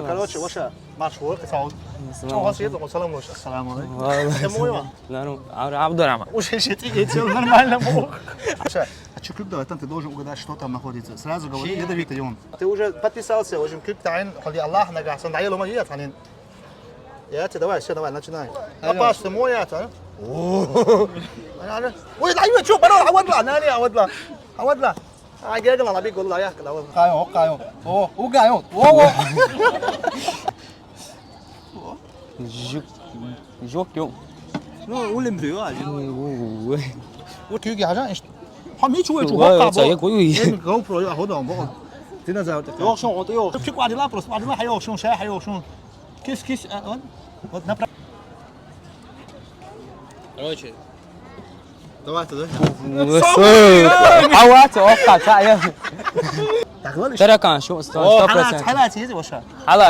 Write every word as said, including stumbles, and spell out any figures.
Короче, ваша марш вор, ксаун. Чё у вас есть? Салам алейкум. Ассаламу алейкум. Ва алейкум Эмоева. Нару, Абдурама. Уже щетик, я тебе нормально мог. Слушай, а чё клюк давай, там ты должен угадать, что там находится. Сразу говори, ядовитый он. Ты уже подписался, в общем, клюк тайн, ходи Аллах на гасан, дай лома я танин. Я тебе, давай, все, давай, начинай. Опас, ты мой, я, а? Ой, дай, чё, барон, а вот ла, на, не, а вот ла. А вот ла. А, гегла, лаби, голла, я, когда вот. Кайо, кайо. О, угайо. О, о. Жук. Жук, ё. Ну, улим брю, а. Ой. Вот кюги хажа, ишт. Хами чуе чу Ва, хокка ца, я бо. кой. Эн GoPro я хода бо. Ты назад. Ёхшун, вот ёх. Чик вадила просто, вадила ха ёхшун, ша ха ёхшун. Кис, кис, а, вот. Вот направ. Короче, Давай тогда. Аваца, окка, ца, я. Так, ладно. Таракан, шу, сто, О, сто халат, процентов. Халат есть ваша. Ала,